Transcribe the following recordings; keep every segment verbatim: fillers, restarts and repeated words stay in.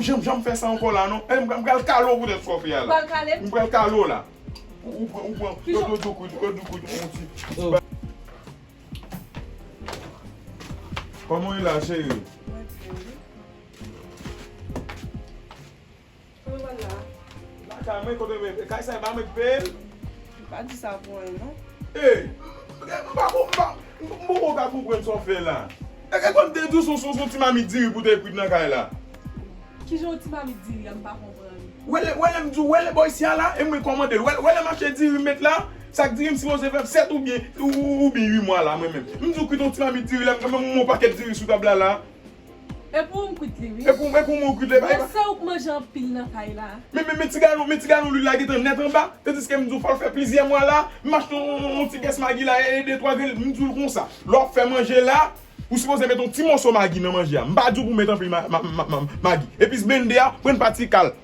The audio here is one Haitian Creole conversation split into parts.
Janm, janm fè sa ankò la, non. E, m, m pral kale w poutèt sa w fè a la. Ou pral kale m? M pral kale w la. Ou, ou pran, ou pran, yo, yo di w kwit, yo di w kwit, yon ti. Kòman w ye la, cheri? Mwen byen, wi. Kote w pral la? Lakay mwen, kote mwen, kay sa e pa mwen ki peye l? Pa di sa pou anyen, non. Ey, m pa, m pa, m poko ka konprann sa w fè la. E, e, kòm te di w, se, se, se yon ti mamit diri pou te kwit nan kay la. Kijan yon ti mamit diri a, m pa konprann. Wè lè, wè lè m di w, wè lè bò isi a la, e mwen kòmande l. Wè, wè lè mache diri m met la, sak diri m sipoze fè sèt oubyen, ou, ou, oubyen uit mwa la, mwen menm. M di w kwit yon ti mamit diri la, m gen menm yon pakèt diri sou tab la la. E pou ou m kwit li, wi. E pou, e pou mwen kwit li, e pa, e pa. Men se ou k manje anpil nan kay la. Men, men, men ti galon, men ti galon lwil la gentan nèt anba. Tandiske m di w fò l fè plizyè mwa la, m achte yon, yon, yon ti pyès magi la, e, e de twa grenn, m di w konsa. Lè w ap fè manje la, ou sipoze met yon ti moso magi nan manje a. M pa di w pou w met anpil ma, ma, ma, ma, magi. Epi s bende a, pran pa ti kal.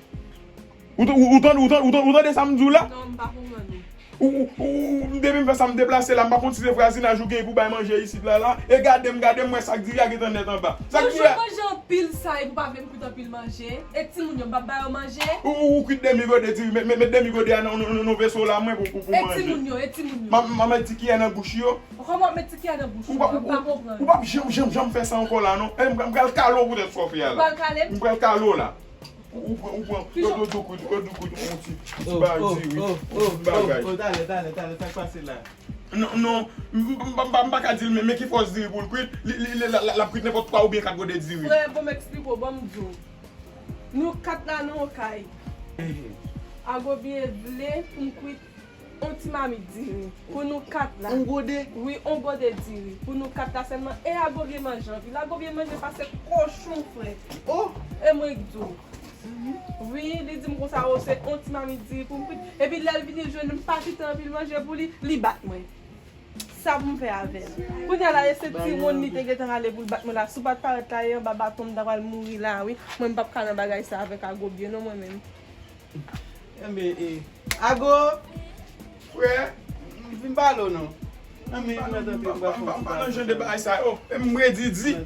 Ou, ou, ou tande, ou tande, ou tande, ou tande sa m di w la? Non, m pa konprann ou. Ou, ou, ou, ou, depi m fè sa, m deplase la, m pa konn si se vwazinaj ou gen pou bay manje isit la, la. E gade m, gade m, m wè sak diri a gentan nèt anba. Sak diri a. Bonjou, manje anpil sa, e pou pa vle m kwit anpil manje. E timoun yo, m p ap ba yo manje. Ou, ou, ou kwit demi gode diri, met, met, met demi gode a nan, nan, nan, nan veso la, mwen, pou, pou, pou manje. E timoun yo, e timoun yo. M ap, m ap met ti kiyè nan bouch yo. Kòman w ap met ti kiyè nan bouch ou? M pa konprann. Ou p ap janm, janm, janm fè sa ankò la, non. E, m, m pral kale w poutèt sa w fè a la. Ou pral kale m? M pral kale w la. Ou, ou pran, ou pran, yo, yo, yo kwit, yo, yo kwit, yon ti, ti bagay diri, yon ti bagay. Oh, talè, talè, talè, sa k pase la? Non, non, m, m, m, m, m pa ka di l, men, men ki fòs diri pou l kwit, li, li, li, la, la, l ap kwit nenpòt twa oubyen kat gode diri. Frè, bon, m eksplike w, bon, m di w. Nou kat la nan yon kay. Agobye vle pou m kwit yon ti mamit diri pou nou kat la. On gode? Wi, on gode diri pou nou kat la sèlman. E Agobye manje anpil. Agobye manje pase kochon, frè. Oh! E mwen k di w. Wi, li di m konsa, o, se on ti mamit diri pou m kwit. Epi lè l vini jwenn m pa kite anpil manje pou li, li bat mwen. Sa pou m fè avè l? Kounye a la, e se ti wonn li te gentan rale pou l bat mwen la. Si w pa t parèt la, e anba baton m ta pral mouri la, wi. Mwen, m p ap ka nan bagay sa avèk Agobye, non, mwen menm. Enben, e, Ago! Frè! M vin pale w non. Anmè, m mèt antre, m pral fè yon ti pale. M pa nan jan de bagay sa yo. M redi di.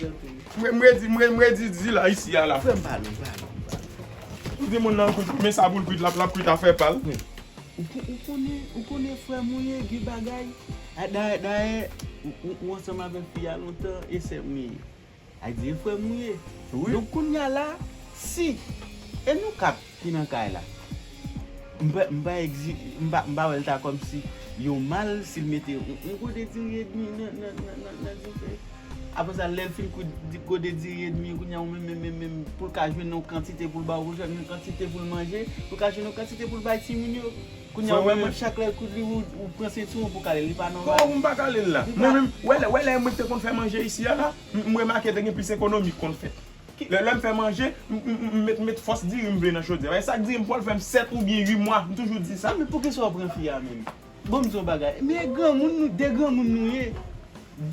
M redi, m redi di la, isi a la. Frè, m pale w, m pale w, m pale w. Ou di moun nan kwit, men sa pou l kwit, l ap, l ap kwit afè pa l. Ou, ou konnen, ou konnen frè m ou ye, gen bagay. A, dayè, dayè, ou, ou, ou ansanm avèk fi a lontan, e sè m li ye. Ay di e frè m ou ye. Wi. Donk kounye a la, si e nou kat ki nan kay la, m pa, m pa egzi-, m pa, m pa wè l ta kòmsi yon mal si l mete yon, yon gode diri edmi nan, nan, nan, nan, nan dife. Apre sa, lè l fin kwit di-, gode diri edmi, kounye a ou menm, menm, menm, menm, pou l ka jwenn yon kantite pou l ba w, pou l jwenn yon kantite pou l manje, pou l ka jwenn yon kantite pou l bay timoun yo. Kounye a ou menm, chak lè l kwit li, ou, ou pran sentiwon pou kale l, li pa nòmal. Kòman pou m pa kale l la? Mwen menm, wè lè, wè lè mwen te konn fè manje isi a la, m, m remake te gen plis ekonomi k konn fèt. Lè, lè m fè manje, m, m, m, m met, met fòs diri m vle nan chodyè. Wè, sak diri m pral fè m sèt oubyen uit mwa, m toujou di sa. Men poukisa w pran fi a menm? Bon, m di w yon bagay. Men granmoun nou, de granmoun nou ye.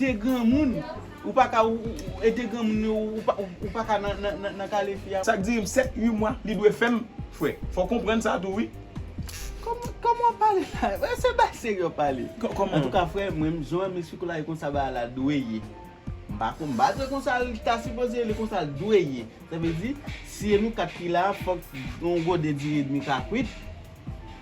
De granmoun. Ou pa ka, ou, ou, e de granmoun nou, ou pa, ou, ou pa ka nan, nan, nan, nan kale fi a. Sak diri m sèt, uit mwa, li dwe fè m, frè. Fò w konprann sa tou, wi. Kòman, kòman w ap pale la? Wè, se bagay serye w ap pale. Kò-, kòman? Antouka, frè, mwen, jan w wè m esplike w la, e konsa bagay la dwe ye. M pa konn, m pa di konsa l ta sipoze ye, konsa l dwe ye. Sa vle di, si e nou kat ki la, fòk yon gode diri edmi ka kwit.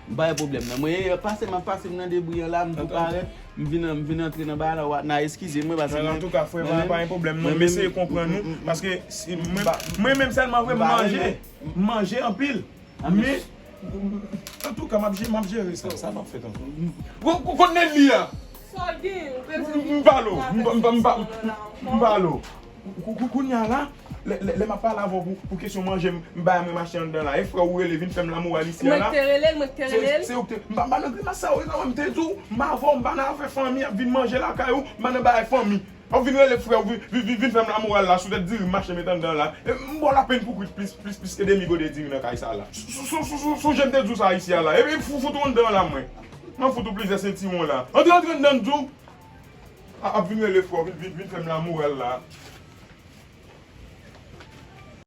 M pa gen pwoblèm nan. Mwen, pase, m ap pase m nan debri an la, m tou parèt, m vin, m vin antre nan bagay la, w a, n a eskize mwen, paske mwen, antouka, frè, pa, pa gen pwoblèm, non, m eseye konprann ou, paske si, mwen, mwen menm sèlman, frè, m manje, m manje anpil. Men, antouka, m ap je-, m ap jere sa, sa m ap fè tantò. Kon, kon, konnen li a. Sa w gen, ou bezwen m, m pale w, m, m, m, m, m pale w. Kou-, kou-, kounye a la, lè, lè, lè m ap pale avè w pou, pou kesyon manje, m, m bay mwen mache anndan la. E frè ou rele vin fè m lamoral isi a la. Mwen k te rele l, mwen k te rele l. Se, se ou k te, m pa, m pa nan grimas sa yo, e sa mwen m te di w, m avè w, m pa nan afè fanmi ap vin manje lakay ou, m pa nan bagay fanmi. W ap vin rele frè w, vin, vin, vin, vin fè m lamoral la, sou tèt diri m mache met anndan la. E m ba w lapenn pou kwit plis, plis, plis ke demi gode diri nan kay sa la. Sou, sou, sou, sou, sonje m te di w sa isi a la. E, e fou, fout ou anndan la, mwen. M ap fout ou plizyè sentiwon la. Antre, antre anndan, m di w. A, ap vin rele frè w, vin, vin, vin fè m lamoral la.